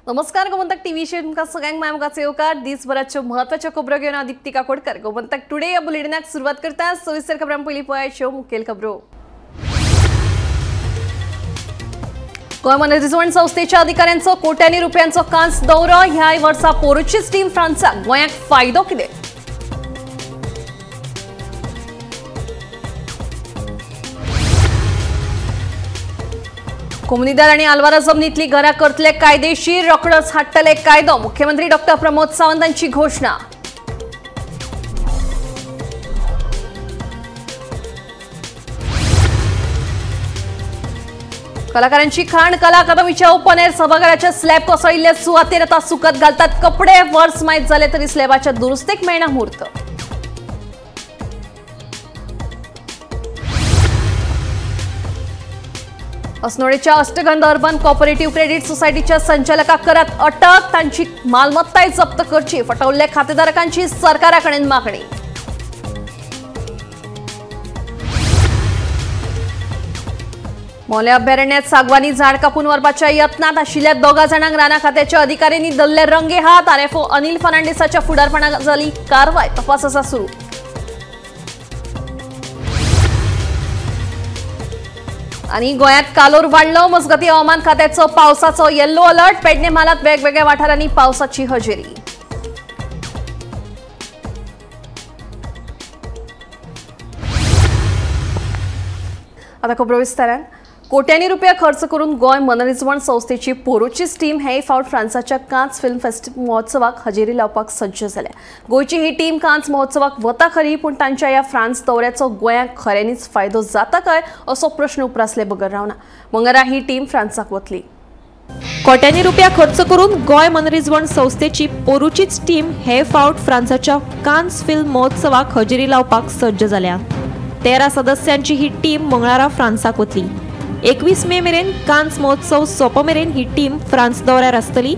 नमस्कार, गोमंतक टीव्हीचेर तुमकां सगळ्यांक माय मोगाचो येवकार। दिसभराच्यो म्हत्वाच्यो खबरो घेवन हांव दीप्ती काकोडकर। गोमंतक टुडे ह्या बुलेटिनाक सुरवात करता। सविस्तर खबरां पयलीं पळयाच्यो मुखेल खबरो। गोंय मनरिजवण संस्थेच्या अधिकाऱ्यांचो कोट्यांनी रुपयांचो कांस दौरो। ह्या वर्सा पोरूचीच टीम फ्रांसाक, गोंयाक फायदो कितें? कोमुनिदाद आनी आलवारा जमनीतली घरां करतले कायदेशीर, रोखडोच हाडटले कायदो, मुख्यमंत्री डॉक्टर प्रमोद सावंत हांची घोशणा। कलाकारांची खाण कला अकादमीच्या ओपन एअर सभाघराच्या स्लॅब कोसळिल्ल्या सुवातेर आतां सुकत घालतात कपडे। वर्स मायत जाले तरी स्लॅबाच्या दुरुस्तेक मेळना म्हूर्त। अस्नोडेच्या अष्टगंध अर्बन कॉपरेटिव्ह क्रेडिट सोसायटीच्या संचालकाक करात अटक, तांची मालमत्ताय जप्त करची, फटवल्ल्या खातेधारकांची सरकारा कडेन मागणी। मोलें अभयारण्यात सागवानी झाड कापून व्हरपाच्या यत्नांत आशिल्ल्या दोगा जाणांक राना खात्याच्या अधिकाऱ्यांनी धरले रंगे हात। आरएफओ अनिल फर्नांडीसाच्या फुडारपणाक जाली कारवाय, तपास आसा सुरू। आणि गोंयांत कालोर वाडलो, मजगती हवामान खात्याचो पावसाचो येल्लो अलर्ट। पेडणे म्हालांत वेगवेगळ्या वाठारांनी पावसाची हजेरी। आता खबरो विस्तारान। कोट्यांनी रुपया खर्च करून गोंय मनरिजवण संस्थेची पोरूचीच टीम हे फावट फ्रांसाच्या कांस फिल्म फेस्टिवल महोत्सवाक हजेरी लावपाक सज्ज जाल्या। गोंयची ही टीम कांस महोत्सवाक वता खरी, पूण तांच्या ह्या फ्रांस दौऱ्याचो गोंयाक खऱ्यांनीच फायदो जाता काय असो प्रश्न उप्रासले बगर रावना। मंगळारा ही टीम फ्रांसाक वतली। कोट्यांनी रुपया खर्च करून गोंय मनरिजवण संस्थेची पोरूचीच टीम हे फावट फ्रांसाच्या कांस फिल्म महोत्सवाक हजेरी लावपाक सज्ज जाल्या। 13 सदस्यांची ही टीम मंगळारा फ्रांसाक वतली। 21 मे मेरेन कांस महोत्सव सोंपो मेरेन ही टीम फ्रांस दौऱ्यार आसतली।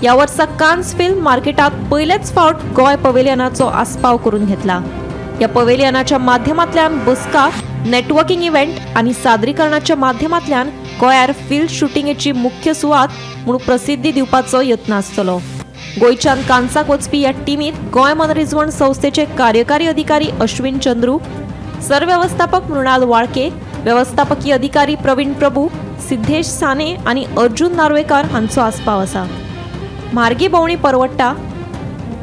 ह्या वर्सा कांस फिल्म मार्केटात पयलेच फावट गोंय पवेलियनाचो आस्पाव करून घेतला। ह्या पवेलियनाच्या माध्यमांतल्यान बसका, नेटवर्किंग इव्हेंट आनी सादरीकरणाच्या माध्यमांतल्यान गोंयार फिल्म शुटिंगेची मुख्य सुवात म्हूण प्रसिद्धी दिवपाचो यत्न आसतलो। गोंयच्यान कांसाक वचपी ह्या टिमीत गोंय मनरिजवण संस्थेचे कार्यकारी अधिकारी अश्विन चंद्रू, सरव्यवस्थापक मृणाल वाळके, व्यवस्थापकीय अधिकारी प्रवीण प्रभू, सिद्धेश साने आनी अर्जुन नार्वेकर हांचो आस्पाव आसा। म्हारगी भोंवणी परवडटा।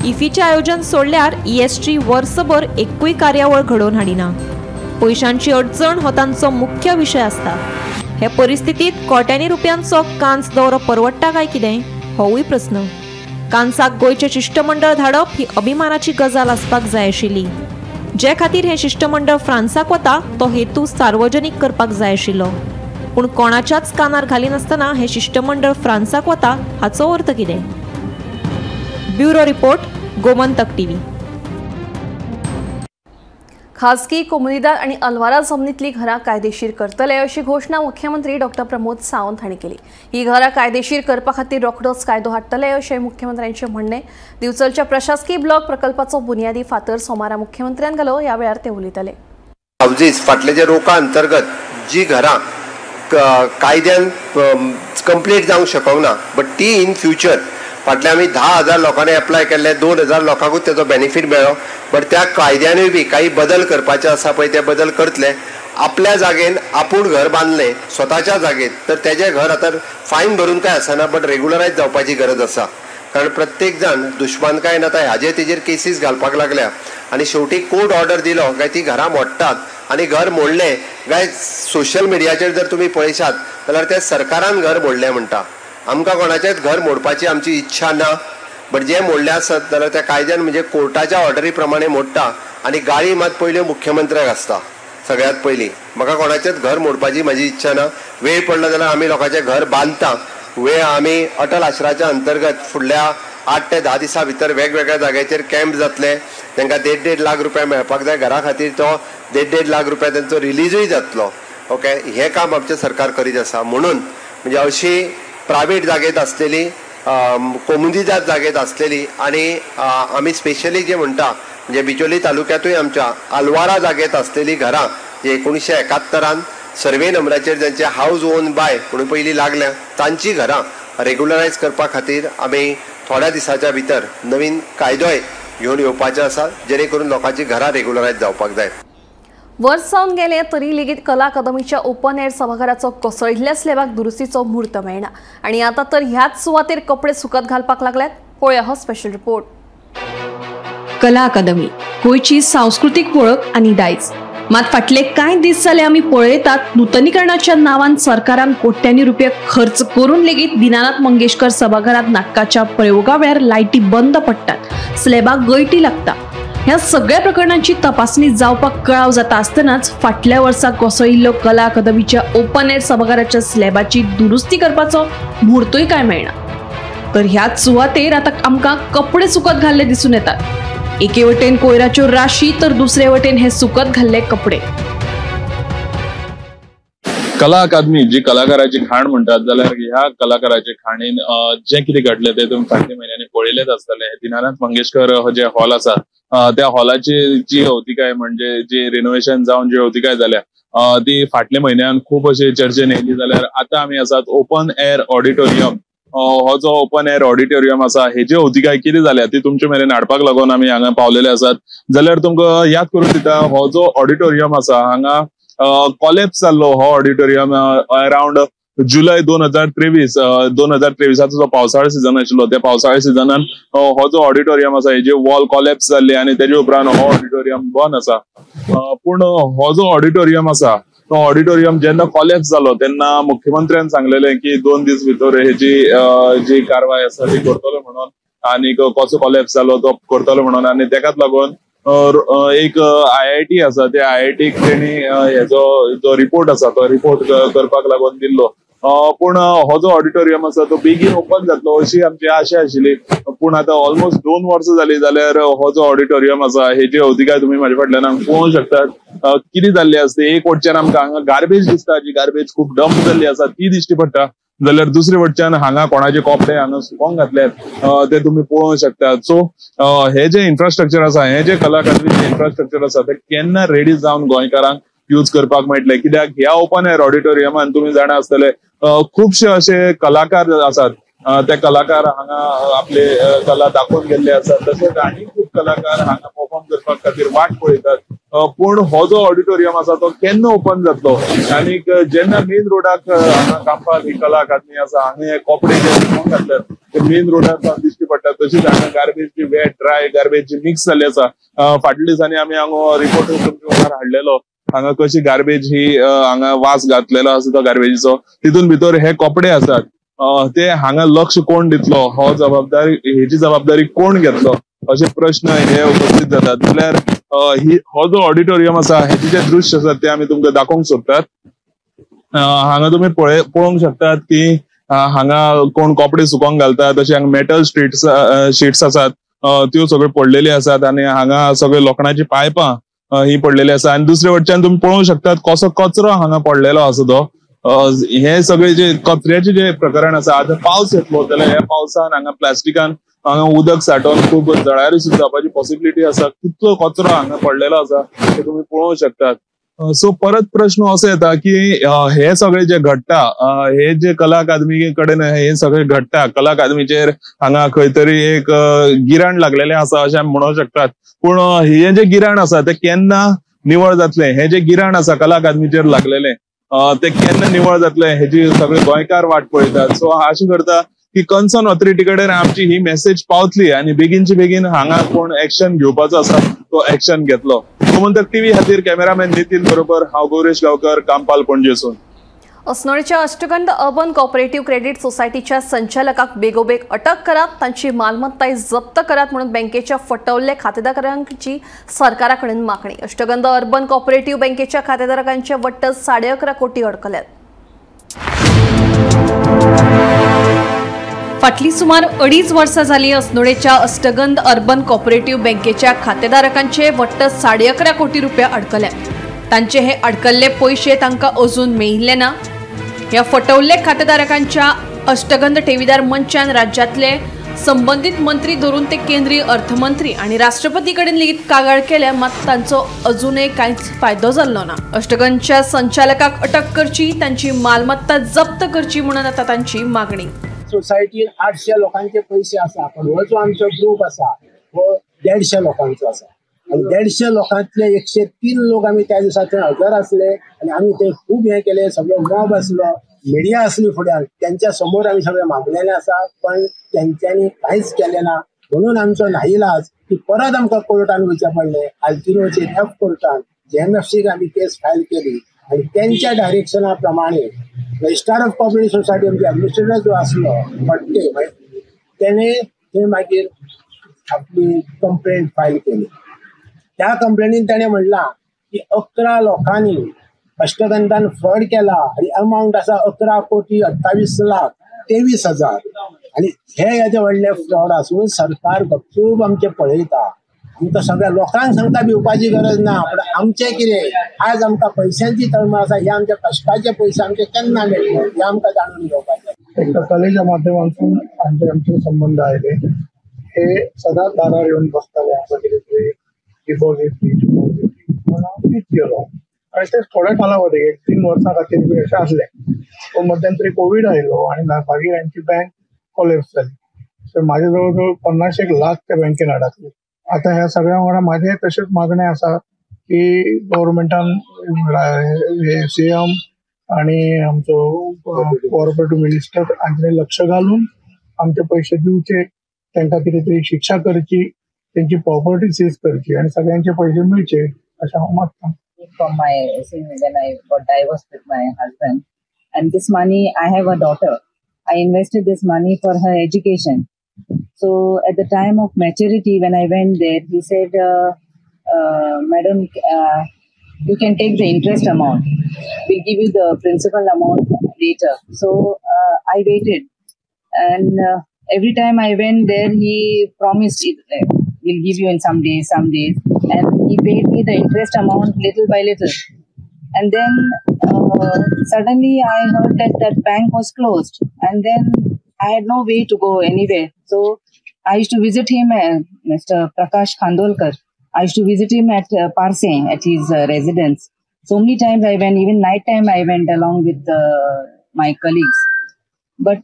इफीचें आयोजन सोडल्यार ईएसटी वर्सभर एकूय कार्यावळ घडोवन हाडिना। पयशांची अडचण हो तांचो मुख्य विशय आसता। हे परिस्थितीत कोट्यांनी रुपयांचो कांस दौरो परवडटा काय कितें होवूय प्रस्न। कांसाक गोंयचें शिश्टमंडळ धाडप ही अभिमानाची गजाल आसपाक जाय आशिल्ली। जे खातीर हे शिश्टमंडळ फ्रांसाक वता तो हेतू सार्वजनिक करपाक जाय आशिल्लो, पूण कोणाच्याच कानार घालिनासतना हे शिश्टमंडळ फ्रांसाक वता हाचो अर्थ कितें? Bureau report, Gomantak TV. खासगी कोमुनिदाद आनी अल्वारा जमनीतली घरां कायदेशीर करतले अशी घोशणा मुख्यमंत्री डॉक्टर प्रमोद सावंत हांणी केली। ही घरां कायदेशीर करपा खातीर रोखडोच कायदो हाडटले अशें मुख्यमंत्र्यांचें म्हणणें। दिवचलच्या प्रशासकीय ब्लॉक प्रकल्पाचो बुनियादी फातर सोमारा मुख्यमंत्र्यान घालो। ह्या वेळार ते उलयताले। हावजीस फाटले जे रोका अंतर्गत जी घरां कायद्यान कंप्लीट जावंक शकना, बट ती इन फ्युचर फाटले आमी 10,000 लोकांनी एप्लाय केल्ले, 2,000 लोकांकूच तेजो बेनिफीट मेळ्ळो, बट त्या कायद्यानूय बी काही बदल करपाचे आसा पळय ते बदल करतले। आपल्या जागेन आपूण घर बांदलें स्वताच्या जागेत तर तेजें घर आतां फायन भरून काय आसना, बट रेगुलरायज जावपाची गरज आसा। कारण प्रत्येक जाण दुश्मानकायेन आतां हाजे तेजेर केसीस घालपाक लागल्या आनी शेवटी कोर्ट ऑर्डर दिलो काय ती घरां मोडटात आनी घर मोडलें काय सोशल मिडियाचेर जर तुमी पळयशात जाल्यार त्या सरकारान घर मोडलें म्हणटा। आमकां कोणाचेंच घर मोडपाची आमची इच्छा ना, बट जे मोडले आसत जाल्यार त्या कायद्यान म्हणजे कोर्टाच्या ऑर्डरी प्रमाणे मोडटा आनी गाळी मात पयल्यो मुख्यमंत्र्याक आसता। सगळ्यांत पयलीं म्हाका कोणाचेंच घर मोडपाची म्हाजी इच्छा ना। वेळ पडलो जाल्यार आमी लोकांचें घर बांदता। वेळ आमी अटल आश्राच्या अंतर्गत फुडल्या 8 ते 10 दिसां भितर वेगवेगळ्या जाग्याचेर कॅम्प जातले। तांकां 1.5-1.5 लाख रुपया मेळपाक जाय घरा खातीर, तो 1.5-1.5 लाख रुपया तांचो रिलीजूय जातलो। ओके, हें काम आमचें सरकार करीत आसा। म्हणून म्हणजे अशी प्रायवेट जागेत आसलेली, कोमुनिदाद जागेत आसलेली आनी आमी स्पेशली जे म्हणटा म्हणजे बिचोली तालुक्यांतूय आमच्या आलवारा जागेत आसलेली घरां जे 1971 सर्वे नंबराचेर जांचे हावज ओन बाय म्हणून पयलीं लागल्या तांची घरां रेगुलरायज करपा खातीर आमी थोड्या दिसाच्या भितर नवीन कायदोय घेवन येवपाचे आसा, जेणे करून लोकांची घरां रेगुलरायज जावपाक जाय. वर्स जावन गेले तरी लेगीत कला अकादमीच्या ओपन एअर सभाघराचो कोसळिल्ल्या स्लॅबाक दुरुस्तीचो म्हूर्त मेळना आनी आतां तर ह्याच सुवातेर कपडे सुकत घालपाक लागल्यात. पळोवया हो स्पेशल रिपोर्ट. कला अकादमी गोंयची सांस्कृतीक वळख आनी दायज, मात फाटले कांय दीस जाले आमी पळयतात नुतनीकरणाच्या नांवान सरकारान कोट्यांनी रुपया खर्च करून लेगीत दीनानाथ मंगेशकर सभाघरांत नाटकाच्या प्रयोगा वेळार लायटी बंद पडटात, स्लॅबाक गळटी लागता. ह्या सगळ्या प्रकरणांची तपासणी जावपाक कळाव जाता आसतनाच फाटल्या वर्सा कोसळिल्लो कला अकादमीच्या ओपन एअर सभाघराच्या स्लॅबाची दुरुस्ती करपाचो म्हूर्तूय काय मेळना. तर ह्याच सुवातेर आतां आमकां कपडे सुकत घाल्ले दिसून येतात. एके वटेन कोयराच्यो राशी तर दुसरे वटेन हे सुकत घाल्ले कपडे. कला अकादमी जी कलाकाराची खाण म्हणटात जाल्यार ह्या कलाकाराचे खाणीन जें कितें घडलें तें तुमी फाटल्या म्हयन्यांनी पळयलेंच आसतलें. दीनानाथ मंगेशकर जे हॉल आसा त्या हॉलाची जी अवतिकाय म्हणजे जी रिनोव्हेशन जावन जी अवतिकाय जाल्या ती फाटल्या म्हयन्यान खूब अशी चर्चेन येयली. जाल्यार आतां आमी आसात ओपन एअर ऑडिटोरियम. हो जो ओपन एअर ऑडिटोरियम आसा हेजी अवतिकाय कितें जाल्या ती तुमचे मेरेन हाडपाक लागून आमी हांगा पावलेले आसात. जाल्यार तुमकां याद करून दिता, हो जो ऑडिटोरियम आसा हांगा कॉलेप्स जाल्लो हो ऑडिटोरियम अरावंड जुलय 2023 2023 जो पावसाळी सिजन आशिल्लो त्या पावसाळी सिजनान हो जो ऑडिटोरियम आसा हेजी वॉल कॉलेप्स जाल्ली आनी तेजे उपरांत हो ऑडिटोरियम बंद आसा. पूण हो जो ऑडिटोरियम आसा तो ऑडिटोरियम जेन्ना कॉलेप्स जालो तेन्ना मुख्यमंत्र्यान सांगलेलें की 2 दीस भितर हेजी जी कारवाय आसा ती करतलो म्हणून आनी कसो कॉलेप्स जालो तो करतलो म्हणून, आनी तेकाच लागून एक IIT आसा त्या IITक तेणी हेजो जो रिपोर्ट आसा तो रिपोर्ट करपाक लागून दिल्लो. पूण हो जो ऑडिटोरियम आसा तो बेगीन ओपन जातलो अशी आमची आशा आशिल्ली, पूण आतां ऑलमोस्ट 2 वर्सां जाली जाल्यार हो जो ऑडिटोरियम आसा हेजी अवतिकाय तुमी म्हाजे फाटल्यान पळोवंक शकतात कितें जाल्ली आसता. एक वटच्यान आमकां हांगा गार्बेज दिसता, जी गार्बेज खूब डंप जाल्ली आसा ती दिश्टी पडटा, जाल्यार दुसरे वटच्यान हांगा कोणाचे कपडे हांगा सुकोंक घातल्यात ते तुमी पळोवंक शकतात. सो हे जे इन्फ्रास्ट्रक्चर आसा, हे जे कला अकादमीचें इन्फ्रास्ट्रक्चर आसा ते केन्ना रेडी जावन गोंयकारांक यूज करपाक मेळटले? कित्याक ह्या ओपन एअर ऑडिटोरियमान तुमी जाणा आसतले खुबशे अशे कलाकार आसात, ते कलाकार हांगा आपले कला दाखोवन गेल्ले आसात, तशेंच आनी खूब कलाकार हांगा परफॉर्म करपा खातीर वाट पळयतात. पूण हो जो ऑडिटोरियम आसा तो केन्ना ओपन जातलो आनी जेन्ना मेन रोडाक हांगा कांपाल ही कला अकादमी आसा हांगा हे कपडे जे सुकोवंक घातल्यात ते मेन रोडार दिश्टी पडटात. तशीच हांगा गार्बेज जी वेट ड्राय गार्बेज जी मिक्स जाल्ली आसा, फाटल्या दिसांनी आमी हांगा रिपोर्ट तुमच्या मुखार हाडलेलो, हांगा कशी गार्बेज ही हांगा वास घातलेलो आसा तो गार्बेजीचो, तितून भितर हे कपडे आसात ते हांगा लक्ष कोण दितलो, हो जबाबदारी हेजी जबाबदारी कोण घेतलो अशे प्रश्न हे उपस्थित जातात. जाल्यार हो जो ऑडिटोरियम आसा हेजे जे दृश्य आसा ते आमी तुमकां दाखोवंक सोदतात. हांगा तुमी पळोवंक शकतात की हांगा कोण कपडे सुकोवंक घालतात, तशें हांगा मेटल शीट्स आसात त्यो सगळ्यो पडलेली आसात आनी हांगा सगळे लोखणाची पायपां ही पडलेली आसा. आनी दुसरे वटच्यान तुमी पळोवंक शकतात कसो कचरो हांगा पडलेलो आसा तो. हे सगळे जे कचऱ्याचे जे प्रकरण आसा, आतां पावस येतलो जाल्यार ह्या पावसान हांगा प्लास्टिकान हांगा उदक साठोवन खूब जळारी सुद्दां जावपाची पॉसिबिलिटी आसा. कितलो कचरो हांगा पडलेलो आसा ते तुमी पळोवंक शकतात. सो परत प्रश्न असो येता की हे सगळे जे घडटा, हे जे कला अकादमी कडेन हे सगळे घडटा, कला अकादमीचेर हांगा खंय तरी एक गिराण लागलेलें आसा अशें आमी म्हणूंक शकतात. पूण हे जे गिराण आसा ते केन्ना निवळ जातलें, हे जे गिराण आसा कला अकादमीचेर लागलेलें ते केन्ना निवळ जातलें हेजी सगळे गोंयकार वाट पळयतात. सो अशें करता की कन्सर्न ऑथॉरिटी कडेन आमची ही मेसेज पावतली आनी बेगीनचे बेगीन हांगा कोण एक्शन घेवपाचो आसा तो एक्शन घेतलो. गोमंतक टीव्ही खातीर कॅमेरामॅन नितीन बरोबर हांव गौरेश गांवकर, कांपाल, पणजेसून. अस्नोडेच्या अष्टगंध अर्बन कॉपरेटिव्ह क्रेडिट सोसायटीच्या संचालकाक बेगोबेग अटक करात, तांची मालमत्ताय जप्त करात म्हणून बँकेच्या फटवल्ल्या खातेदारांची सरकारा कडेन मागणी. अष्टगंध अर्बन कॉपरेटिव्ह बँकेच्या खातेदारांचे वट्ट 11.5 कोटी अडकल्यात. फाटली सुमार 2.5 वर्सां जाली अस्नोडेच्या अष्टगंध अर्बन कॉपरेटिव्ह बँकेच्या खातेदारकांचे वट्ट 11.5 कोटी रुपया अडकल्यात. तांचे हे अडकल्ले पयशे तांकां अजून मेळिल्ले ना. ह्या फटवल्ले खातेदारकांच्या अष्टगंध ठेवीदार मंचान राज्यांतले संबंदीत मंत्री धरून ते केंद्रीय अर्थमंत्री आनी राष्ट्रपती कडेन लेगीत कागाळ केल्या, मात तांचो अजूनय कांयच फायदो जाल्लो ना. अष्टगंधच्या संचालकाक अटक करची, तांची मालमत्ता जप्त करची म्हणून आतां तांची मागणी. सोसायटीन 800 लोकांचे पयशे आसा, पण हो जो आमचो ग्रूप आसा हो 150 लोकांचो आसा आनी 150 लोकांतले 103 लोक आमी त्या दिसा थंय हजर आसले आनी आमी थंय खूब हें केलें. सगळो मॉब आसलो, मिडिया आसली फुड्यान, त्यांच्या समोर आमी सगळें मागलेलें आसा, पण तेंच्यांनी कांयच केलें ना. म्हणून आमचो नाईलाज की परत आमकां कोर्टान वयचें पडलें. आल्तिनोचेर एफ कोर्टान JMFC आमी केस फायल केली आनी तेंच्या डायरेक्शना प्रमाणे रजिस्ट्रार ऑफ कॉपरेटिव्ह सोसायटी आमचे एडमिनिस्ट्रेटर जो आसलो फडके, तेणे थंय मागीर आपली कंप्लेंट फायल केली. त्या कंप्लेनीन तेणे म्हणलां की 11 लोकांनी अष्टगंधान फ्रॉड केला आनी अमावंट आसा 11,28,23,000 आनी हे येदे व्हडले फ्रॉड आसून सरकार गपचूप आमचें पळयता. आमकां सगळ्या लोकांक सांगता भिवपाची गरज ना, पण आमचें कितें आज आमकां पयशांची तळमळ आसा. हे आमच्या कश्टाचे पयशे आमचे केन्ना मेळटले हे आमकां जाणून घेवपाचें. एका कलेच्या माध्यमांतून आमचे आमचे संबंद आयले. हे सदांच दारार येवन बसताले, आमकां कितें तरी डिपॉझीट दी डिपॉझीट दी म्हणून हांव दीत गेलो. आनी ते थोड्या कालावधी एक 3 वर्सां खातीर बी अशें आसलें. पूण मध्यंतरी कोवीड आयलो आनी मागीर आमची बँक कोलॅप्स जाली. सो म्हाजे जवळ जवळ 50 लाख त्या बँकेन अडकले. आतां ह्या सगळ्या वांगडा म्हाजें तशेंच मागणें आसा की गव्हर्मेंटान CM आनी आमचो कॉर्पोरेटिव्ह मिनिस्टर हांचें लक्ष घालून आमचे पयशे दिवचे, तांकां कितें तरी शिक्षा करची, तेंची प्रॉपर्टी सीज करची आनी सगळ्यांचे पयशे मेळचे अशें हांव मागता. From my when I got divorced with my husband, and this money, I have a daughter. I invested this money for her education. So at the time of maturity, when I went there, he said, "Madam, you can take the interest amount. We'll give you the principal amount later." So I waited, and every time I went there, he promised it, we'll give you in some days, and he paid me the interest amount little by little. And then suddenly I heard that that bank was closed, and then I had no way to go anywhere. So I used to visit him, Mr. Prakash Khandolkar. I used to visit him at Parse, at his residence. So many times I went, even night time I went along with my colleagues. But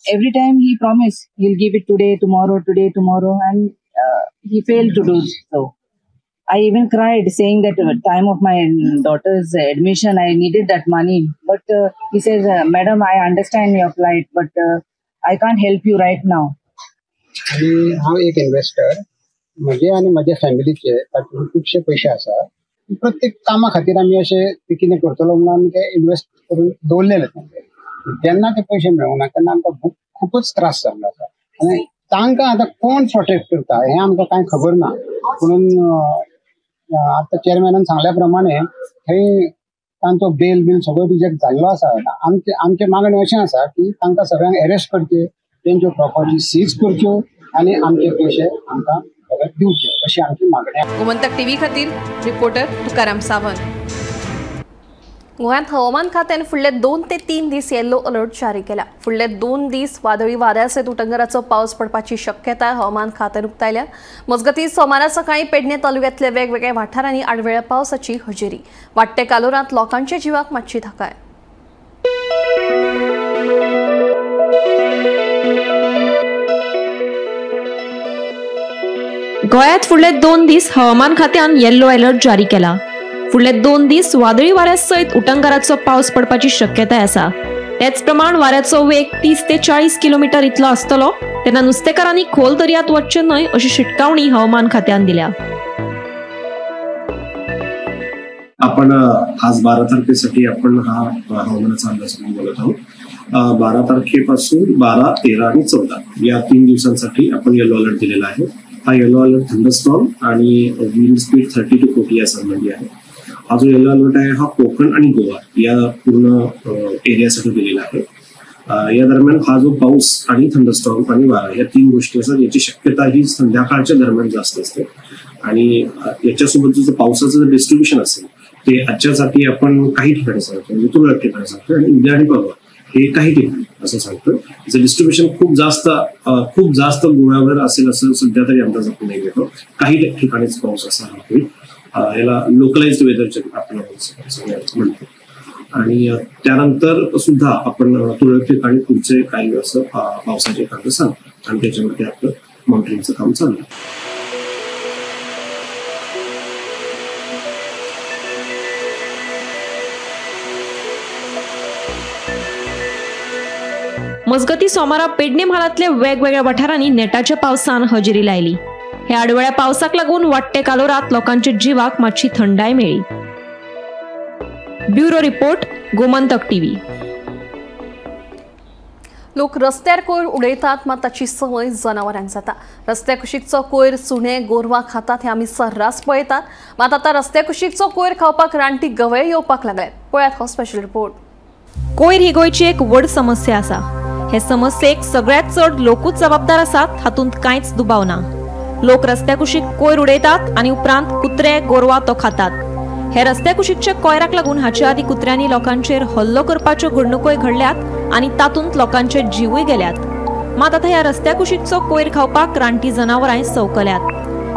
every time he promised, he'll give it today, tomorrow, and he failed to do so. I even cried, saying that at the time of my daughter's admission, I needed that money. But he says, "Madam, I understand your plight, but I can't help you right now." आनी हांव एक investor, म्हजे आनी म्हज्या फॅमिलीचे तातूंत खुबशे पयशे आसा. प्रत्येक कामा खातीर आमी अशें कितें करतलो म्हणून आमी ते इन्वेस्ट करून दवरलेले. जेन्ना ते पयशे मेळूंक ना तेन्ना आमकां खुबूच त्रास जाल्लो आसा. आनी तांकां आतां कोण प्रोटेक्ट करता हें आमकां कांय खबर ना. म्हणून आतां चेअरमॅनान सांगल्या प्रमाणे थंय तांचो बेल बील सगळो रिजेक्ट जाल्लो आसा. आमचें मागणें अशें आसा की तांकां सगळ्यांक अरेस्ट करचे, तेंच्यो प्रॉपर्टी सीज करच्यो आनी आमचे पयशे आमकां परत दिवचे अशी आमची मागणी आसा. गोमंतक टीव्ही खातीर रिपोर्टर तुकाराम सावंत. गोंयांत हवामान खात्यान फुडले 2 ते 3 दीस येल्लो अलर्ट जारी केला. फुडले 2 दीस वादळी वाऱ्या सयत उटंगराचो पावस पडपाची शक्यताय हवामान खात्यान उक्तायल्या. मजगतीं सोमारा सकाळीं पेडणे तालुक्यांतल्या वेगवेगळ्या वाठारांनी आडवेळ्या पावसाची हजेरी. वाडटे कालोरांत लोकांच्या जिवाक मातशी थाकाय. गोंयांत फुडले 2 दीस हवामान खात्यान येल्लो अलर्ट जारी केला. फुडले 2 दीस वादळी वाऱ्या सयत उटंगाराचो पावस पडपाची शक्यताय आसा. तेच प्रमाण वाऱ्याचो वेग 30 ते 40 किलोमीटर इतलो आसतलो. तेन्ना नुस्तेकारांनी खोल दर्यांत वचचें न्हय अशी शिटकावणी हवामान खात्यान दिल्या. आपण आज 12 तारखेसाठी आपण हा हवामानाचा अंदाज बोलत आहोत. 12 तारखेपासून 12, 13 आणि 14 या 3 दिवसांसाठी आपण येलो अलर्ट दिलेला आहे. हा येलो अलर्ट थंडरस्टॉर्म आणि विंड स्पीड 30 to 40 या संबंधी आहे. हा जो येलो अलर्ट आहे हा कोकण आणि गोवा या पूर्ण एरियासाठी दिलेला आहे. या दरम्यान हा जो पाऊस आणि थंडरस्टॉर्म आणि वारा या 3 गोष्टी असतात याची शक्यता ही संध्याकाळच्या दरम्यान जास्त असते. आणि याच्यासोबत जो पावसाचं जे डिस्ट्रीब्युशन असेल ते आजच्यासाठी आपण काही ठिकाणी सांगतो, म्हणजे तुरळक ठिकाणी सांगतो, आणि उद्या आणि परवा हे काही ठिकाणी असं सांगतो. याचं डिस्ट्रीब्युशन खूप जास्त गोव्यावर असेल असं सध्या तरी अंदाज आपण नाही घेतो. काही ठिकाणीच पाऊस असा होईल. याला लोकलाइज्ड वेदर आपण म्हणतो. आणि त्यानंतर सुद्धा आपण तुरळक ठिकाणी पुढचे काही असं पावसाचे खातं सांगतात आणि त्याच्यावरती आपलं मॉनिटरिंगचं काम चालू आहे. मजगती सोमारा पेडणे म्हालांतल्या वेगवेगळ्या वाठारांनी नेटाच्या पावसान हजेरी लायली. ह्या आडवेळ्या पावसाक लागून वाडटे कालोरात लोकांच्या जिवाक मातशी थंडाय मेळ्ळी. Bureau report, Gomantak TV. लोक रस्त्यार कोयर उडयतात मात ताची संवय जनावरांक जाता. रस्त्या कुशीकचो कोयर सुणे गोरवां खातात हे आमी सर्रास पळयतात, मात आतां रस्त्या कुशीकचो कोयर खावपाक रानटी गवे येवपाक लागल्यात. पळयात हो स्पेशल रिपोर्ट. कोयर ही गोंयची एक व्हड समस्या आसा. हे समस्येक सगळ्यात चड लोकूच जबाबदार आसात हातूंत कांयच दुबाव ना. लोक रस्त्या कुशीक कोयर उडयतात आनी उपरांत कुत्रे गोरवां तो खातात. हे रस्त्या कुशीकच्या कोयराक लागून हाचे आदीं कुत्र्यांनी लोकांचेर हल्लो करपाच्यो घडणुकोय घडल्यात आनी तातूंत लोकांचे जिवूय गेल्यात. मात आतां ह्या रस्त्या कुशीकचो कोयर खावपाक रानटी जनावरांय सवकल्यात.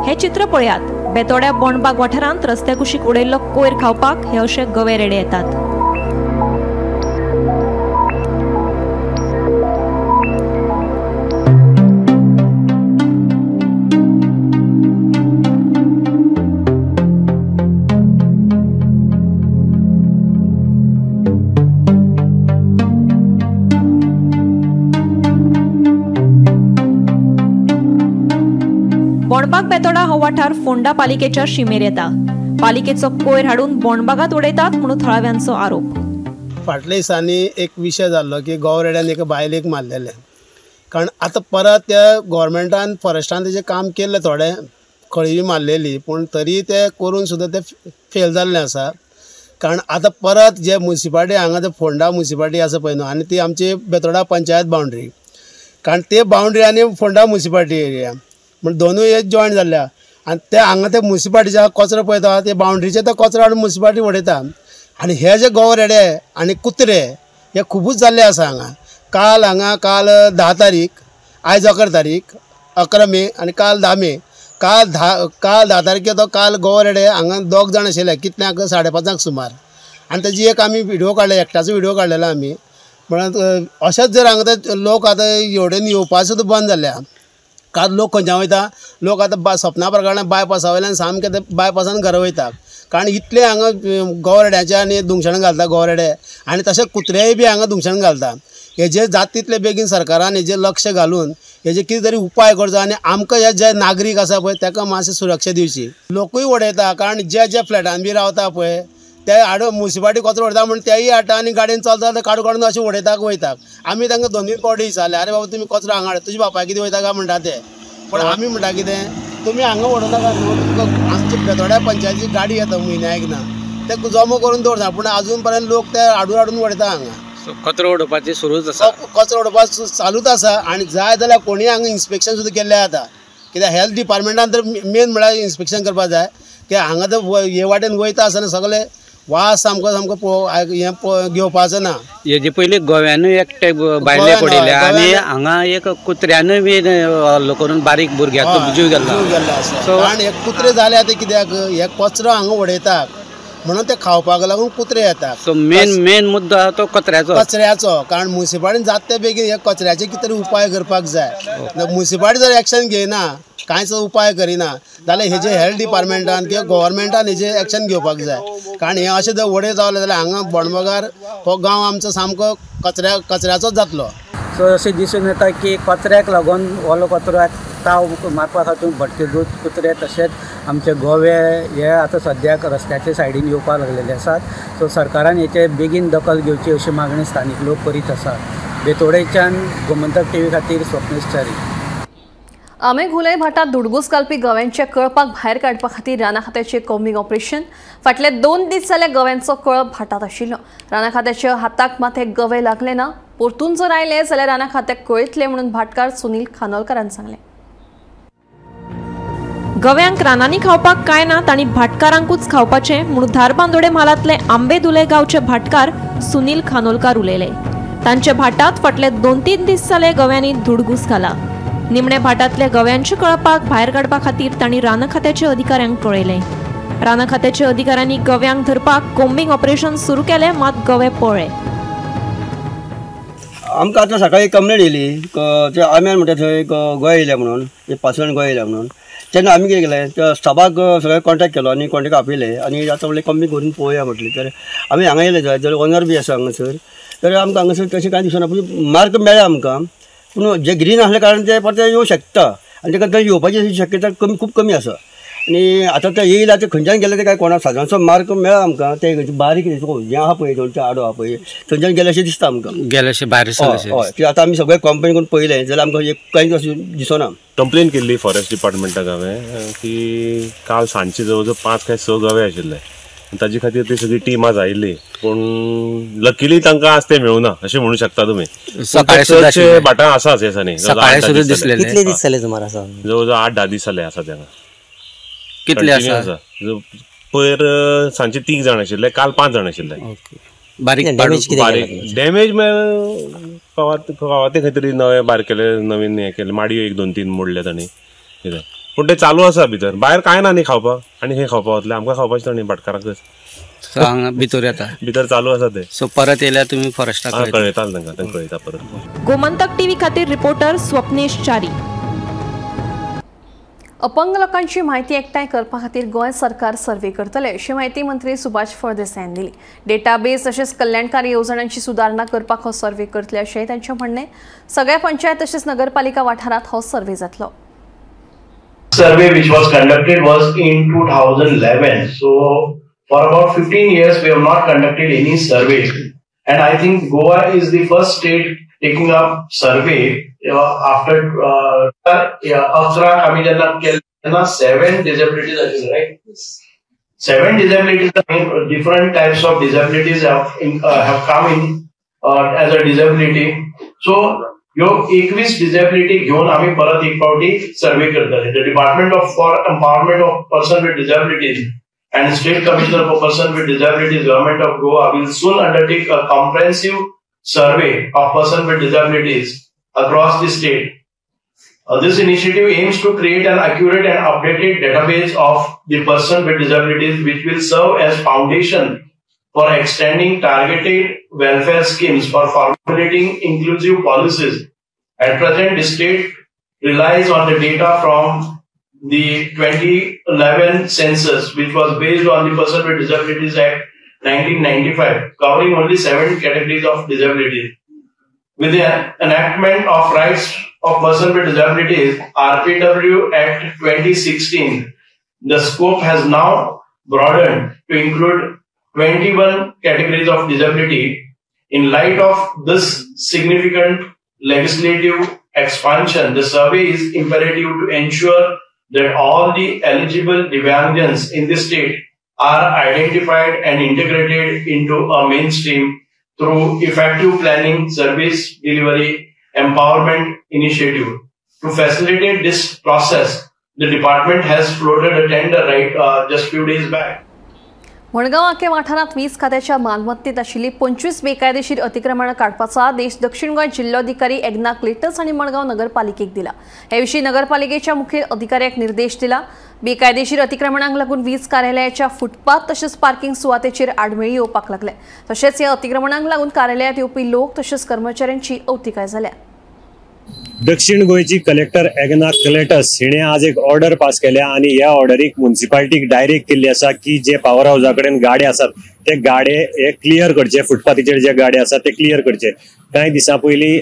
हे चित्र पळयात. बेतोड्या बोंडबाग वाठारांत रस्त्या कुशीक उडयल्लो कोयर खावपाक हे अशे गवे रेडे येतात. बोंडबाग बेतोडा हो वाठार फोंडा पालिकेच्या शिमेर येता. पालिकेचो कोयर हाडून बोंडबागात उडयतात म्हणून थळाव्यांचो आरोप. फाटल्या दिसांनी एक विशय जाल्लो की गोवरेड्यान एका बायलेक मारलेलें, कारण आतां परत त्या गोवोरमेंटान फॉरेस्टान तेजें काम केल्लें, थोडें खळी बी मारलेली, पूण तरी ते करून सुद्दां ते फेल जाल्लें आसा. कारण आतां परत जे मुन्सिपाल्टी हांगा ते फोंडा मुन्सिपाल्टी आसा पळय न्हू, आनी ती आमची बेतोडा पंचायत बाउंड्री, कारण ते बाउंड्री आनी फोंडा मुन्सिपाल्टी एरिया म्हण दोनूय हे जॉयन जाल्ल्या. आनी ते हांगा ते मुन्सिपाल्टीच्या कचरो पळयता ते बाउंड्रीचे तो कचरो हाडून मुन्सिपाल्टी उडयता. आनी हे जे गोवरेडे आनी कुत्रे हे खुबूच जाल्ले आसा हांगा. काल हांगा काल 10 तारीख, आयज 11 तारीख, 11 मे आनी काल 10 मे, काल 10 तारखे तो काल गोवरेडे हांगा 2 जाण आशिल्ले, कितल्यांक 5:30 सुमार. आनी तेजी एक आमी व्हिडियो काडले, एकट्याचो व्हिडियो काडलेलो आमी. म्हणून अशेंच जर हांगा ते लोक आतां हेवटेन येवपा सुद्दां बंद जाल्या. काल लोक खंयच्यान वयता, लोक आतां सपना प्रकरणां बायपासा वयल्यान सामके ते बायपासान घरा वयता, कारण इतले हांगा गोवरेड्याचे आनी धुमशणां घालता गोवरेडे, आनी तशें कुत्रेय बी हांगा धुमशणां घालता. हेजेर जाता तितले बेगीन सरकारान हेजेर लक्ष घालून हेजेर कितें तरी उपाय करचो आनी आमकां हे जे नागरीक आसा पळय ताका मातशी सुरक्षा दिवची. लोकूय उडयता, कारण जे जे फ्लॅटान बी रावता पळय ते हाडून मुन्सिपाल्टी कचरो उडयता म्हूण तेय हाडटा आनी गाडयेन चलता ते काडून काडून अशें उडयता वयता. आमी तांकां 2-3 फावटी विचारलें, आरे बाबा तुमी कचरो हांगा हाडटा, तुज्या बापाय कितें वयता काय म्हणटा ते. पूण आमी म्हणटा कितें, तुमी हांगा उडोवं नाका न्हू, तुमकां आमची बेतोड्या पंचायतीची गाडी येता म्हयन्या एकदां, ते जमो करून दवरता, पूण आजून पर्यंत लोक ते हाडून हाडून उडयता हांगा. कचरो उडोवपाची सुरूच आसा, कचरो उडोवपाक चालूच आसा. आनी जाय जाल्यार कोणीय हांगा इन्स्पेक्शन सुद्दां केल्लें जाता, कित्याक हेल्थ डिपार्टमेंटान तर मेन म्हळ्यार इन्स्पेक्शन करपाक जाय की हांगा तर हे वाटेन वयता आसतना सगळे वास सामको सामको हें घेवपाचो ना. हेजे पयलीं गोव्यानूय एकटे भायले पडिल्ले आनी हांगा एक कुत्र्यानूय बी हल्लो करून बारीक भुरग्याचो जीव गेल्लो आसा. आनी हे कुत्रे जाले आतां कित्याक, हे कचरो हांगा उडयतात म्हणून ते खावपाक लागून कुत्रे येतात. सो मेन मुद्दो आसा तो कचऱ्याचो, कचऱ्याचो. कारण मुन्सिपाल्टीन जाता ते बेगीन हे कचऱ्याचे कितें तरी उपाय करपाक जाय. मुन्सिपाल्टी जर एक्शन घेयना, कांयच उपाय करिना जाल्यार हेजे हेल्थ डिपार्टमेंटान किंवा गोवोरमेंटान हेजे एक्शन घेवपाक जाय. कारण हें अशें जर वडयत रावलें जाल्यार हांगा बोंडबागार हो गांव आमचो सामको कचऱ्याचोच जातलो. सो अशें दिसून येता की कचऱ्याक लागून ओलो कचरो ताव मारपा खातीर भटके दूद कुत्रे तशेंच आमचे गोवे हे आतां सद्याक रस्त्याचे सायडीन येवपाक लागलेले आसात. सो सरकारान हेचे बेगीन दखल घेवची अशी मागणी स्थानीक लोक करीत आसात. बेतोडेच्यान गोमंतक टीव्ही खातीर स्वप्नेश च्यारी. आमे घुले भाटात धुडगूस घालपी गव्यांच्या कळपाक भायर काडपा खातीर राना खात्याचे कॉम्बिंग ऑपरेशन. फाटले 2 दीस जाले गव्यांचो कळप भाटात आशिल्लो. राना खात्याच्या हाताक मात हे गवे लागले ना. परतून जर आयले जाल्यार राना खात्याक कळयतले म्हणून भाटकार सुनील खानोलकरान सांगलें. गव्यांक रानांनी खावपाक काय ना तांणी भाटकारांकूच खावपाचें म्हणून धारबांदोडे म्हालांतले आंबेदुले गांवचे भाटकार सुनील खानोलकार उलयले. तांच्या भाटात फाटले 2-3 दीस जाले गव्यांनी धुडगूस घाला. निमणे भाटांतल्या गव्यांच्या कळपाक भायर काडपा खातीर तांणी रान खात्याच्या अधिकाऱ्यांक कळयलें. राना खात्याच्या अधिकाऱ्यांनी गव्यांक धरपाक कोम्बिंग ऑपरेशन सुरू केलें, मात गवे पळ्ळे. आमकां आतां सकाळी कंप्लेन येयली ते आम्यान म्हणटा थंय गोंय येयल्या म्हणून, पासण गोंय येयल्या म्हणून. तेन्ना आमी कितें केलें, त्या स्टाफाक सगळे कॉन्टेक्ट केलो आनी कॉन्टेक्ट आपयले आनी आतां म्हणलें कमी करून पळोवया म्हटलें. तर आमी हांगा येयले जाल्यार ओनर बी आसा हांगासर, तर आमकां हांगासर तशें कांय दिसना, पूण मार्क मेळ्ळा आमकां. पूण जे ग्रीन आसल्या कारणान ते परते येवंक शकता आनी ताका थंय येवपाची शक्यता कमी, खूब कमी आसा. आनी आतां ते येयला ते खंयच्यान गेले ते काय कोणा सादारणसो मार्क मेळ्ळा आमकां. ते बारीक हें आहा पळय, थंयचे आडो आहा पळय, थंयच्यान गेले अशें दिसता आमकां, गेले भायर. हय, ते आतां आमी सगळे कंप्लेन करून पळयलें जाल्यार आमकां एक कांय अशें दिसना. कंप्लेन केल्ली फॉरेस्ट डिपार्टमेंटाक हांवें की काल सांजचे जवळ जवळ 5 काय 6 गवे आशिल्ले, ताजे खातीर ती सगळी टीम आज आयिल्ली. पूण लकीली तांकां आज ते मेळुना अशें म्हणू शकता तुमी. चडशे भाटां आसाच हे दिसांनी. कितले दीस जाले सुमार आसा? जवळ जवळ 8-10 दीस जाले आसा तांकां. कितले आसा? पयर सांजचे 3 जाण आशिल्ले, काल 5 जाण आशिल्ले. बारीक बारीक डॅमेज कवाते खंय तरी नवे बारकेले नवीन हें केले, माडयो 1 2 3 मोडले तांणी कितें. पूण ते चालू आसा भितर, भायर कांय ना न्ही खावपाक. आनी खंय खावपाक वतले, आमकां खावपाचें न्ही भाटकाराकच. हांगा भितर येता, भितर चालू आसा ते. सो परत येयल्यार तुमी फॉरेस्टाक कळयता तांकां, तांकां कळयता परत. गोमंतक टीव्ही खातीर रिपोर्टर स्वप्नेश च्यारी. अपंग लोकांची माहिती एकठांय करपा खातीर गोंय सरकार सर्वे करतले अशी माहिती मंत्री सुभाष फळदेसायान दिली. डेटाबेस तशेंच कल्याणकारी येवजण्यांची सुदारणा करपाक हो सर्वे करतले अशेंय तांचें म्हणणें. सगळ्या पंचायत तशेंच नगरपालिका वाठारांत हो सर्वे जातलो. Survey which was conducted was in 2011. So for about 15 years we have not conducted any survey, and I think Goa is the first state taking up survey after आमी जेन्ना केलें तेन्ना 7 disabilities आशिल्ले, right? 7 disabilities, different types of disabilities have come in as a disability. So ह्यो 21 disability घेवन आमी परत एक फावटी सर्वे करतले. The department of for empowerment of person with disabilities and state commissioner for person with disabilities, government of Goa will soon undertake a comprehensive survey of person with disabilities across the state. This initiative aims to create an accurate and updated database of the person with disabilities, which will serve as foundation for extending targeted welfare schemes for formulating inclusive policies. At present, the state relies on the data from the 2011 census, which was based on the Person with Disabilities Act 1995, covering only 7 categories of disabilities. With the enactment of Rights of Person with Disabilities RPW Act 2016, the scope has now broadened to include 21 categories of disability. In light of this significant legislative expansion, the survey is imperative to ensure that all the eligible Divyangjans in the state are identified and integrated into a mainstream through effective planning, service delivery, empowerment initiative. To facilitate this process, the department has floated a tender right just few days back. Madgaon आके वाठारांत वीज खात्याच्या मालमत्तेत आशिल्ली 25 बेकायदेशीर अतिक्रमणां काडपाचो आदेश दक्षिण गोंय जिल्लोधिकारी एग्ना क्लेटस हांणी मडगांव नगरपालिकेक दिला. हे विशीं नगरपालिकेच्या मुखेल अधिकाऱ्याक निर्देश दिला. बेकायदेशीर अतिक्रमणांक लागून वीज कार्यालयाच्या फुटपाथ तशेंच पार्किंग सुवातेचेर आडमेळी येवपाक लागले. तशेंच ह्या अतिक्रमणांक लागून कार्यालयांत येवपी लोक तशेंच कर्मचाऱ्यांची अवतिकाय जाल्या. दक्षिण गोंयची कलेक्टर एग्ना क्लेटस हिणे आज एक ऑर्डर पास केल्या आनी ह्या ऑर्डरीक मुन्सिपालिटीक डायरेक्ट केल्ली आसा की जे पावर हावजा कडेन गाडे आसात ते गाडे हे क्लियर करचे, फुटपाथीचेर जे गाडे आसात ते क्लियर करचे. कांय दिसां पयलीं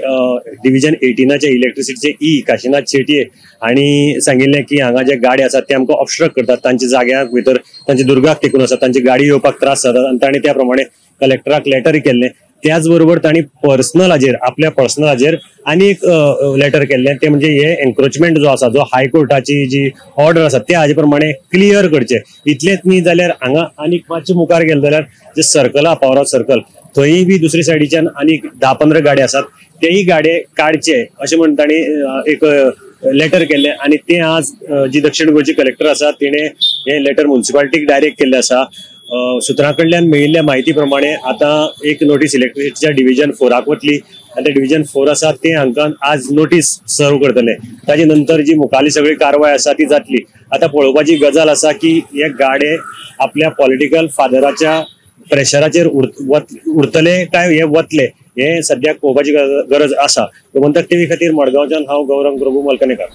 डिविजन 18चे इलेक्ट्रिसिटीचे ई काशीनाथ शेटये हांणी सांगिल्लें की हांगा जे गाडे आसात ते आमकां ऑबस्ट्रक्ट करतात, तांच्या जाग्याक भितर तांच्या दुर्गाक तेकून आसा, तांची गाडी येवपाक त्रास जातात आनी तांणी त्या प्रमाणे कलेक्टराक लेटर केल्लें. त्याच बरोबर तांणी पर्सनल हाजेर आपल्या पर्सनल हाजेर आनी एक लेटर केल्लें तें म्हणजे हे एन्क्रोचमेंट जो आसा, जो हायकोर्टाची जी ऑर्डर आसा ते हाजे प्रमाणे क्लियर करचे. इतलेंच न्ही जाल्यार हांगा आनीक मातशें मुखार गेले जाल्यार जे सर्कल आहा पावर हावज सर्कल थंय बी दुसरी सायडीच्यान आनीक 10-15 गाडे आसात तेय गाडे काडचे अशें म्हण तांणी एक लेटर केल्लें आनी तें आज जी दक्षिण गोंयची कलेक्टर आसा तिणें हें लेटर मुन्सिपालिटीक डायरेक्ट केल्लें आसा. सुत्रां कडल्यान मेळिल्ल्या म्हायती प्रमाणे आतां एक नोटीस इलेक्ट्रिसिटीच्या डिविजन 4 वतली, आनी ते डिव्हिजन 4 आसा ते हांकां आज नोटीस सर्व करतले. ताजे नंतर जी मुखाली सगळी कारवाय आसा ती जातली. आतां पळोवपाची गजाल आसा की हे गाडे आपल्या पॉलिटिकल फादराच्या प्रेशराचेर उरतले काय हे वतले हे सद्याक पळोवपाची गरज आसा. गोमंतक टीव्ही खातीर मडगांवच्यान हांव गौरंग प्रभू मलकनेकर.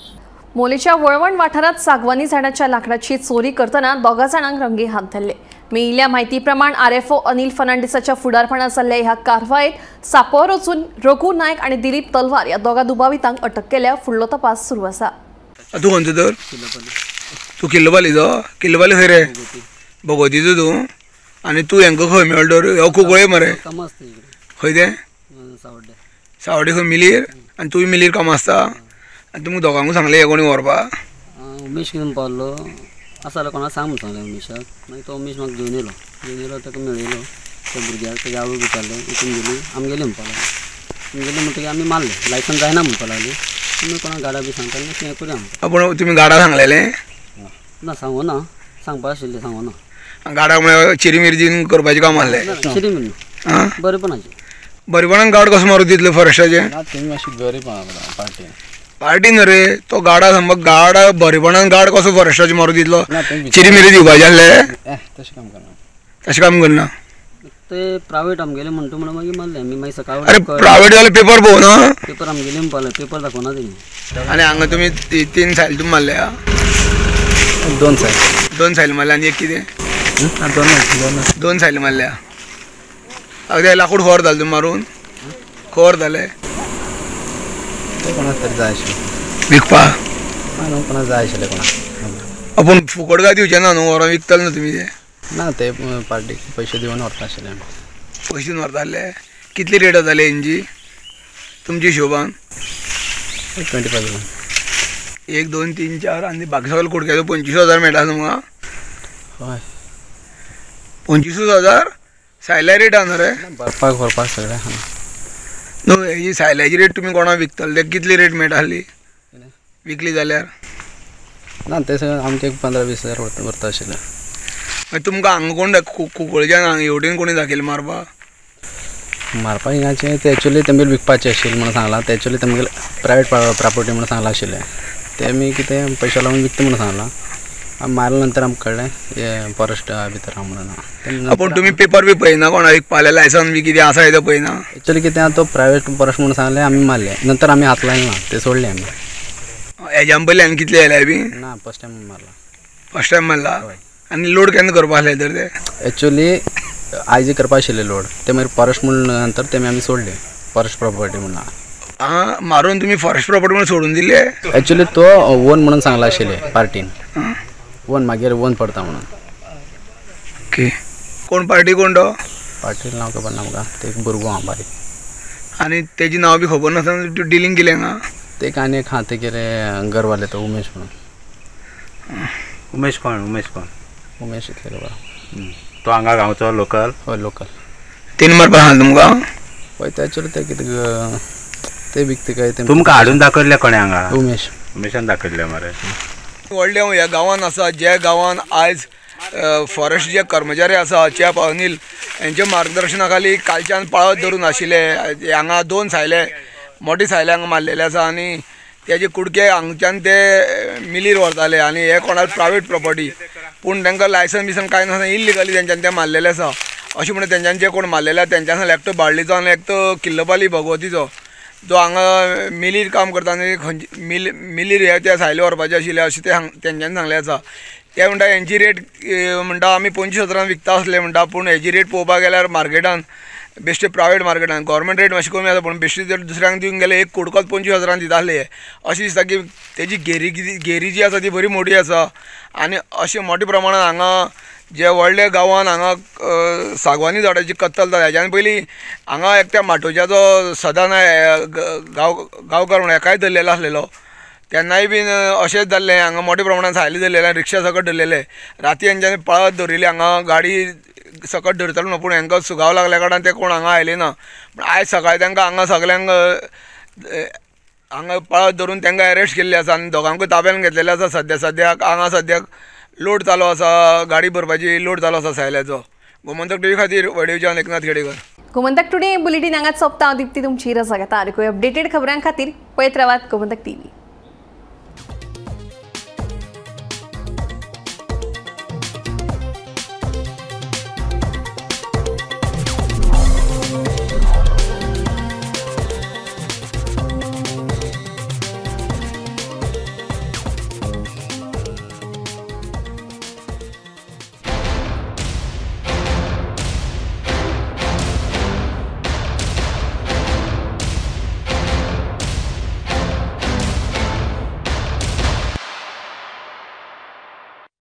मोलेच्या वळवण वाठारात सागवानी झाडाच्या लाकडाची चोरी करताना दोगा जाणांक रंगे हात धरले. मेळिल्ल्या म्हायती प्रमाण आरएफओ अनिल फर्नांडिसाच्या फुडारपणा जाल्ल्या ह्या कारवायेत सापोर वचून रघु नायक आणि दिलीप तलवार ह्या दोगा दुबावितांक अटक केल्या. फुडलो तपास सुरू आसा. तूं खंयचो तर? तूं किल्लपालीचो? किल्लपाली खंय रे? भगवतीचो तूं? आनी तूं हेंकां खंय मेळ्ळो तर? हो कुंकळे मरे. खंय तें? सावडे. खंय मिलीर? आनी तूंय मिलीर काम आसता? आनी तुमकां दोगांकूय सांगलें हें कोणी व्हरपा? उमेश घेवन पावलो आसा जाल्यार कोणाक सांग म्हूण सांगलें उमेशाक. मागीर तो उमेश म्हाका घेवन येयलो. घेवन येयलो ताका मेळयलो त्या भुरग्याक. तेज्या आवयक विचारलें, इतून गेली आमगेली म्हणपाक लागली. आमगेली म्हणटकीर आमी मारलें. लायसन्स जायना म्हणपाक लागली. तुमी कोणाक गाडा बी सांगताले तें करूया म्हणटा. पूण तुमी गाडा सांगलेलें? ना सांगू ना, सांगपा आशिल्लें सांगू ना. गाडा म्हळ्यार चिरीमिरी करपाचें काम आसलें? चिरीमिरी बरेपणाचें. बरेपणान गाड कसो मारूं तितलें फॉरेस्टाचें? तुमी मातशी गरीब पार्टी पार्टी न्हू रे तो गाडा सामको गाडा बरेपणान गाड कसो फॉरेस्टाचें मारूं तितलो? चिरीमिरी दिवपाचें आसलें? तशें काम करना. तशें काम करना ते प्रायवेट आमगेले म्हणटा म्हणून मागीर मारले आमी. मागीर सकाळी अरे प्रायवेट जाल्यार पेपर पळोवना? पेपर आमगेले म्हणपाक लागले, पेपर दाखोवना तेणी. आनी हांगा तुमी 3 सायल तुमी मारल्या? 2 सायल. 2 सायल मारल्या आनी एक कितें? 2 सायल मारल्या. अगदी लाकूड खबर जालें तुमी मारून? खबर जालें? कोणाक तरी जाय आशिल्लें विकपाक? कोणाक जाय आशिल्लें कोणाक. पूण फुकट काय दिवचें ना न्हू? व्हरोन विकतले न्हू तुमी ते? ना ते पार्टीक पयशे दिवन व्हरता आशिल्ले. पयशे दिवन व्हरताले? कितली रेट जाली हेंची तुमच्या हिशोबान? 25,000. 1 2 3 4 आनी बाकी सगळे कुडक्याचो 25,000 मेळटा तुमकां? हय. 25,000 सायल्या रेट आहा न्हू रे? भरपाक व्हरपाक सगळें आहा न्हू. हेजी सायल्याची रेट तुमी कोणाक विकतले ते कितली रेट मेळटा आसली विकली जाल्यार? ना ते सगळें आमचे 15-20 हजार व्हरता आशिल्लें. मागीर तुमकां हांगा कोण कुंकळच्यान हांगा हेवटेन कोणी दाखयलें मारपाक? मारपाक हिंगाचें ते एक्चुअली तेमगेले विकपाचें आशिल्लें म्हणून सांगलां. ते एक्चुअली तेमगेले प्रायवेट प्रॉपर्टी म्हणून सांगलां आशिल्लें. ते आमी कितें पयशे लावन विकता म्हणून सांगलां. मारल्या नंतर आमकां कळ्ळें हें फॉरेस्ट भितर आहा म्हणून. पूण तुमी पेपर बी पळयना कोणा विकपाक लायसन्स बी कितें आसा तें पळयना? एक्चुअली कितें आहा तो प्रायवेट फॉरेस्ट म्हणून सांगलें आमी मारलें. नंतर आमी हात लायना ते सोडलें आमी. हेज्या पयलीं आनी कितले येयल्या बी? ना फर्स्ट टायम मारला. फर्स्ट टायम मारला? आनी लोड केन्ना करपा आसलें तर ते? एक्चुअली आयज करपा आशिल्लें लोड ते मागीर फॉरेस्ट म्हणून नंतर ते आमी सोडले फॉरेस्ट प्रॉपर्टी म्हणून. आं मारून तुमी फॉरेस्ट प्रॉपर्टी म्हणून सोडून दिले? एक्चुअली तो ओन म्हणून सांगला आशिल्लें पार्टीन. ओन मागीर ओन पडता म्हणून. ओके. कोण पार्टी कोण तो? पार्टी नांव खबर ना म्हाका. ते एक भुरगो आहा बारीक. आनी तेजी नांव बी खबर नासतना तूं डिलींग केलें हांगा? ते आनी एक आहा ते कितें गरवाले तो उमेश म्हणून. उमेश कोण? उमेश कोण? उमेश इतलें खबर. तो हांगा गांवचो लोकल? हय लोकल. तेणी मारपाक सांगलें तुमकां? हय ते एक्चुअली ते कितें ते विकते काय ते तुमकां हाडून दाखयल्लें कोणें हांगा? उमेश. उमेशान दाखयल्लें मरे. व्हडलें ह्या गांवान आसा ज्या गांवान आयज फॉरेस्ट जे कर्मचारी आसा चेप अनिल हेंच्या मार्गदर्शना खाली कालच्यान पाळत धरून आशिल्ले. हांगा 2 सायले मोठे सायले हांगा मारलेले आसा आनी तेजे कुडके हांगच्यान ते मिलीर व्हरताले. आनी हे कोणाक प्रायवेट प्रॉपर्टी पूण तांकां लायसन्स बिसन कांय नासतना इल्लिगली तेंच्यान ते मारलेले आसा. अशें म्हणून तेंच्यान जे कोण मारलेले आसा तेंच्यान एकटो बाळ्ळीचो आनी एकटो किल्लपाली भगवतीचो जो हांगा मिलीर काम करता आनी खंयचे मिलीर हे त्या सायले व्हरपाचे आशिल्ले अशें ते तेंच्यांनी सांगलें आसा. ते म्हणटा हेंची रेट म्हणटा आमी 25,000 विकता आसले म्हणटा पूण हेजी रेट पळोवपाक गेल्यार मार्केटान बेश्टे प्रायवेट मार्केटान गव्हर्मेंट रेट मातशी कमी आसा पूण बेश्टे जर दुसऱ्यांक दिवंक गेले एक कुडकोच 25,000 दिता आसले. अशें दिसता की तेजी घेरी जी आसा ती बरी मोठी आसा आनी अशें मोठ्या प्रमाणान हांगा जे व्हडल्या गांवान हांगा सागवानी झाडाची कत्तल जाता. हेज्यान पयलीं हांगा एकट्या माटोच्याचो सदां गांवकार म्हणून हेकाय धरलेलो आसलेलो तेन्नाय बीन अशेंच जाल्लें. हांगा मोठ्या प्रमाणान सायली धरलेले रिक्षा सकट धरलेले. राती हेंच्यांनी पळत धरिल्ली हांगा गाडी सकट धरतालो न्हू पूण हेंकां सुगाव लागल्या कारणान ते कोण हांगा आयले ना. पूण आयज सकाळीं तांकां हांगा सगल्यांक हांगा पळत धरून तांकां एरेस्ट केल्ले आसा आनी दोगांकूय ताब्यान घेतलेले आसा. सद्या हांगा सद्याक लोड चालू आसा, गाडी भरपाची लोड चालू आसा सायल्याचो. गोमंतक टीव्ही खातीर वडीवच्यान एकनाथ खेडेकर. गोमंतक टुडे बुलेटीन हांगाच सोंपता. हांव दीप्ती तुमची रजा घेता. आनीकूय अपडेटेड खबरां खातीर पळयत रावात गोमंतक टीव्ही.